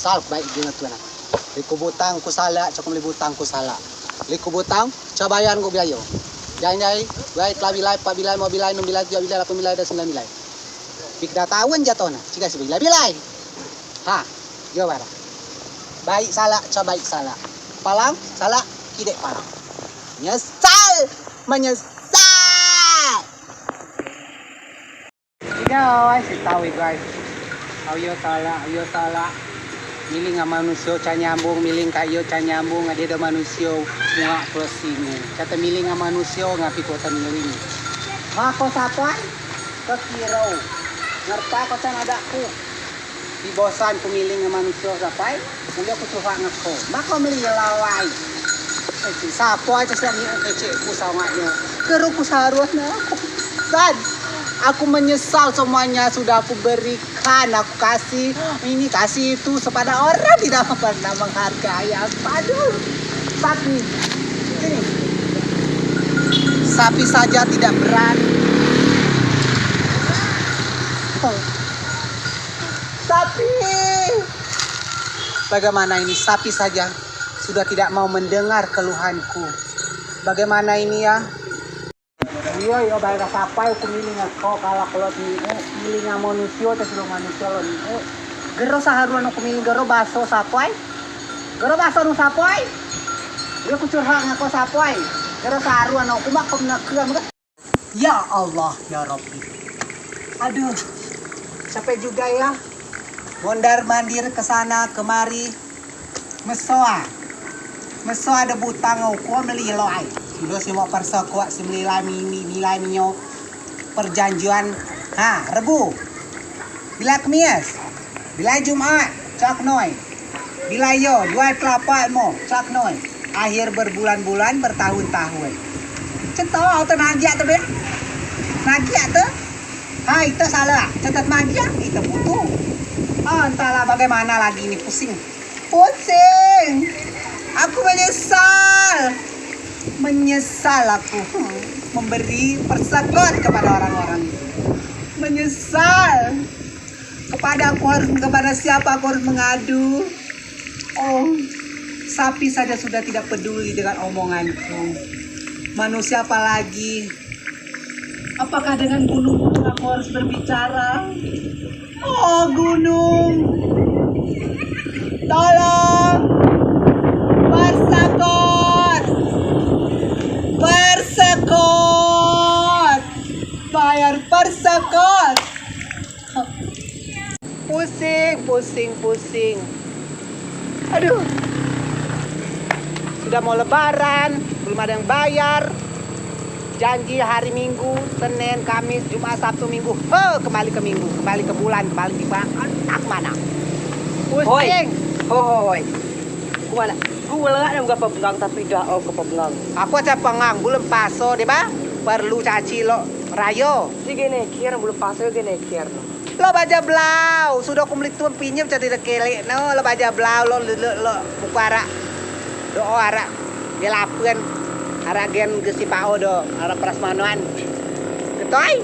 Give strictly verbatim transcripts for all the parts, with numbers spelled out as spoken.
Sal baik dino tuan. Liku butang ku salak, cok meli butang ku salak. Liku butang, coa bayar nguk biayo. Jai jai, baik telau bilai, pat bilai, limo bilai, enam bilai, tujuak bilai, lapan bilai, dan sembilan bilai. Bik da taun jatona, cigai sebilai bilai. Ha, yo bara. Baik salak, coa baik salak. Palang, salak, kidek palang. Nyesal, menyesal. Igai, si tau igai. Au yo salak, au yo salak. Miling ngen manusio coa nyambung, miling kak yo coa nyambung, ade do manusio muak plus sini. Kate miling ngen manusio ngapi ko temiling. Ha, ko sapai? Kekiro. Ngerta ko coa nadeak ku. Di bosan ku miling ngen manusio sapai. Ulio ku curhat ngen ko. Mako meli lawai. Eh, si sapo aja sih ni kecek ku sama nyo. Keru ku saruan aku. Dan aku menyesal semuanya sudah aku berikan, aku kasih ini, kasih itu, sepada orang tidak pernah menghargai aku. Aduh. Sapi. Sini. Sapi saja tidak berani. Sapi. Bagaimana ini, sapi saja sudah tidak mau mendengar keluhanku. Bagaimana ini ya? Iyo, iyo, baik sapai ku miling ngen ko, kalau ko lok miu, miling ngen manusio, te sudo manusio lok miu. Gero saharuan ku miling, gero baso sapai. Gero baso nu sapai. Iyo ku curhat ngen ko sapai. Gero saharuan ku mak ko menekeam. Ya Allah, ya Rabbi. Aduh, capek juga ya. Mondar mandir ke sana kemari. Mesoa. Mesoa de butang uku meli loi. Sudo si mok persekot si meli lai mi, mi, meli lai minyo perjanjian. Ha, Rebu. Bilai Kemis. Bilai Jumat. Cak noi. Bilai yo, duai telapak mo. Cak noi. Akhir berbulan-bulan, bertahun-tahun. Cetau te nagiak te be. Nagiak te. Hai, ite salah. Cetet magiak, ite butuh. Ah, entahlah bagaimana lagi ini, pusing. Pusing. Aku menyesal. Menyesal aku, hmm, memberi persekot kepada orang-orang itu. Menyesal. Kepada aku harus, kepada siapa aku harus mengadu? Oh, sapi saja sudah tidak peduli dengan omonganku. Manusia apalagi? Apakah dengan gunung pun aku harus berbicara? Oh, gunung. Tolong. Persekot. Persekot. Bayar persekot. Pusing, pusing, pusing. Aduh. Sudah mau lebaran, belum ada yang bayar. Janji hari Minggu, Senin, Kamis, Jumat, Sabtu, Minggu. He, kembali ke Minggu, kembali ke bulan, kembali ke bulan. Entah kemana. Pusing. Hoi. Hoi, hoi, hoi. Ku mana? Ku lelak ne muka pebengang tapi dah, oh, ke pebengang. Aku aja pengang, bulan paso deh, ba. Perlu caci lok rayo. Si gene kir, bulan paso gene kir. Lok baja blau, sudo ku meli tun pinjem cari de kelek no, lok baja blau, lok, lok, lok, lok muko arak. Do'o arak gen lapen, arak gen gesi pa'o do, arak prasmanan. Ketoi?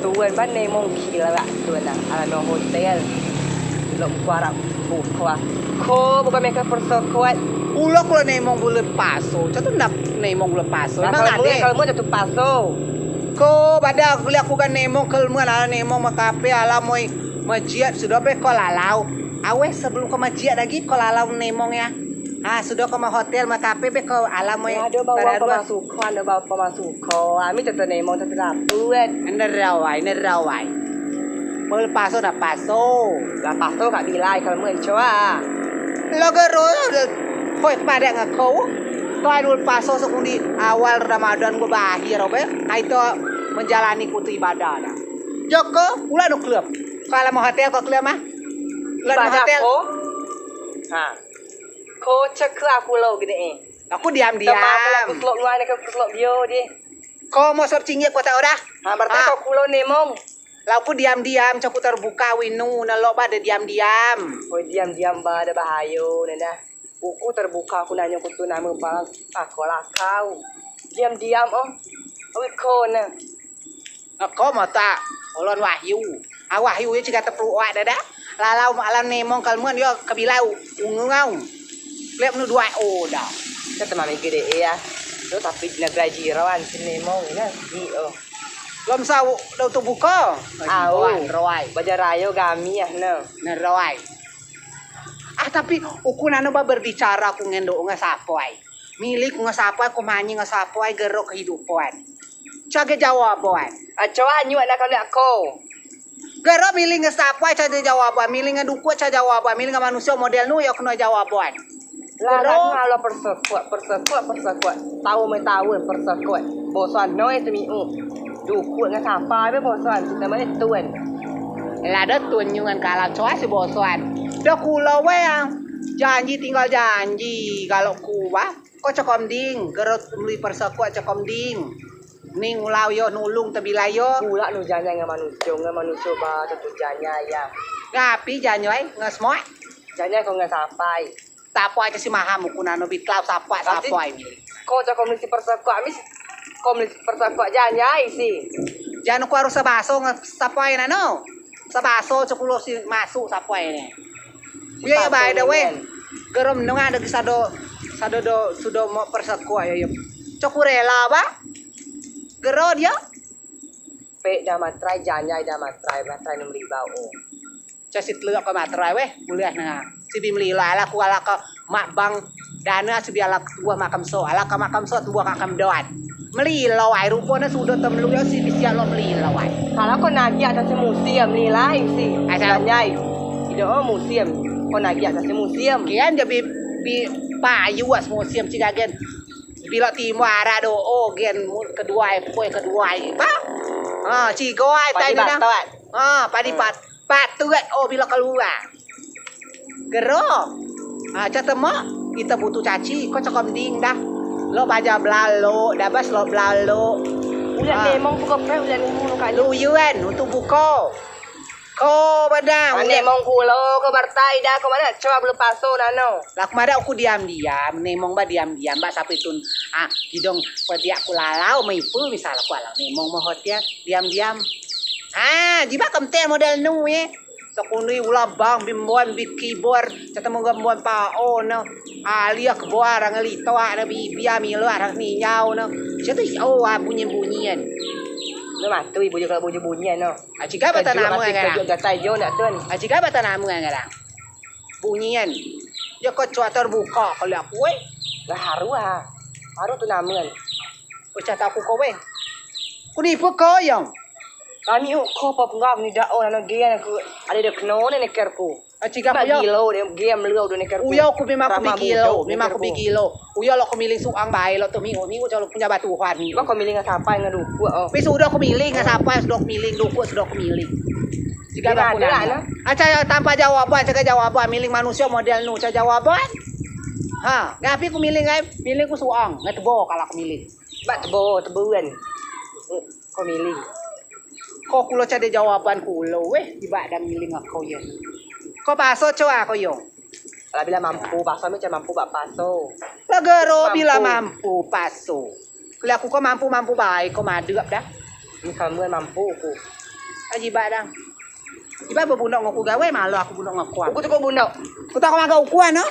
Tun ba nemong kila ba tun, arak no hotel. Lok muko arak buko. Ko bukan meka persekot. Ulo kulo nemong bulen paso, catu ndak nemong bulen paso. Emang ade? Kalau mau catu paso. Ko bada kuliah ku kan nemong kelmen, ala nemong makape, ala moi majiat sudo be ko lalau. Aweh sebelum ko majiat lagi ko lalau nemong ya. Ha, sudo ko ma hotel makape be ko ala moi. Ado bawa pemasukan, ado bawa pemasukan. Ami tetep nemong tetep dapet. Nerawai, nerawai. Bulen paso dah paso. Lah paso kak bilai kalau mau coa. Lo gero, hoi, padeak ngen ko. Tuai bulen paso sekundi awal Ramadan ku bahir obe. Ai to menjalani kutu ibadah dah. Joko, ulah no klub. Kalau mau hotel ko klub mah. Ulah no hotel. Ko? Ha. Ko cek ke aku lo gede eh. Aku diam-diam. Aku selok luar ni ke selok bio di. Ko mau sop cingit ko tak udah. Ha, berarti ko kulo nemong. Lau ku diam-diam, cok ku terbuka winu, nelok ba de diam-diam. Oi, diam-diam ba de bahayo, nenda. Uku terbuka, aku nanyo ku tu nama palang, ako lakau. Diam-diam, oh. Oi, ko ne. Ako mata, olon wahyu. Ah, wahyu ye ciga tepluak dada. Lalau alam nemong kalmen yo kebilai ungau. Klep nu dua o da. Kita temami gede ya. Lo tapi negara jiran si nemong ini di o. Lom sau do tu buka. Au. Roai. Bajar rayo gami ya ne. Ne roai. Ah, tapi uku nano ba berbicara ku ngen do ngen sapai. Milik ngen sapai, ku manyi ngen sapai, gero kehidupan. Cage jawaban. Acoa nyuak nak kaliak ko. Gero milik ngen sapai cage jawaban, milik ngen dukuk cage jawaban, milik ngen manusio model nu yo keno jawaban. Lah, gero. Lah, persekot, persekot, persekot. Taun mai taun persekot. Bosan noi temiu. Dukuk ngen sapai be bosan, kita mai tun. Lah, do tun nyuan kalau coa si bosan. Do kulo we, janji tinggal janji. Kalau kuwa, ko cokom ding, gero meli persekot cokom ding. Ning ulau yo nulung tebilai yo. Gulak nu janyai ngen manusio, ngen manusio ba tetu janyai ya. Ngapi janyai ngen semua? Janyai ko ngen sapai. Sapai cesi maham uku nano bitlau sapai sapai. Ko cako meli si persekot, mis ko meli si persekot janyai si. Jan uku harus sebaso ngen sapai nano. Sebaso cekulo si masuk sapai ne. Biar ya by the way. Gero menung ada ke sado sado do sudo mo persekot ya yo. Coku rela ba. Gero dio. Pe da matrai janyai da matrai matrai nem ribau o. Casi teluk ko matrai weh, buliah na. Sibi melilo ala ku ala ko mak bang dana sibi ala tubuh makam so, ala ko makam so tubuh makam doan. Melilo ai rupo ne sudo temelu yo sibi siap lo melilo ai. Kalau ko nagiak tasi musim melilai si. Asal janyai. Ido o musim. Ko nagiak tasi musim. Kian je bi bi payu as musim cigagen. Bilo timbo arak do o gen keduai poi keduai ba. Ha cigo ai tai na. Ha padi pat patut o bilo keluar. Gero. Ha cak temok ite butuh caci ko cakam ding dah. Lo baja belalo dabas lo belalo. Uyak nemong buko pe uyak nemong lo kak. Luyuan untuk buko. Ko badang. Ane mong kulo ko bartai da ko mana coa belum paso nano. Lah ko madeak uku diam-diam, nemong ba diam-diam ba sapei tun. Ah, kidong pediak ku lalau meipu misal ku alau nemong mo hotel diam-diam. Ah, jibeak kemte model nu ye. Sekunui ula bang bimboan bi kibor, cetemu gemboan pao no. Alia kebor ngelito ne bibia milo arang ninyau no. Situ oh bunyi-bunyian. No matui bunyi kalau bunyi-bunyian no. Aci kai bata nama ngarang. Aci kai bata nama ngarang. Bunyian. Yo ko coa terbuka kalau aku weh. Lah haru ah. Haru tu namen. Ucah taku ko weh. Ku nipu ko yong. Kami u ko pa penggam ni dak oh nano gen aku. Ada de keno ne neker ku. Aci kai yo. Gilo de gen melu de neker ku. Uyo ku memang ku bi gilo, memang ku bi gilo. Uyo lo ko miling suang bae lo tu miu miu calo punya batuhan. Ba ko miling sapai ngeduku oh. Pi sudo ko miling sapai sudo ko miling duku sudo ko miling. Cigai ba ku nanya. Aca tanpa jawaban, cigai jawaban miling manusio model nu, cigai jawaban. Ha, ngapi ku miling ai, miling ku suang, ngai tebo kalau ku miling. Ba tebo, teboan. Ko miling. Ko kulo cigai jawaban kulo weh, iba da miling ako ye. Ko paso coa ko yo. Lah bila mampu paso mi cigai mampu ba paso. Lah gero bila mampu paso. Keliak ku ko mampu-mampu bae ko madeak dah. Ni kamu mampu ku. Aji ba dang. Iba bebundok ngoku gawe malo aku bundok ngoku. Uku cukup bundok. Ku tak maga ukuan no.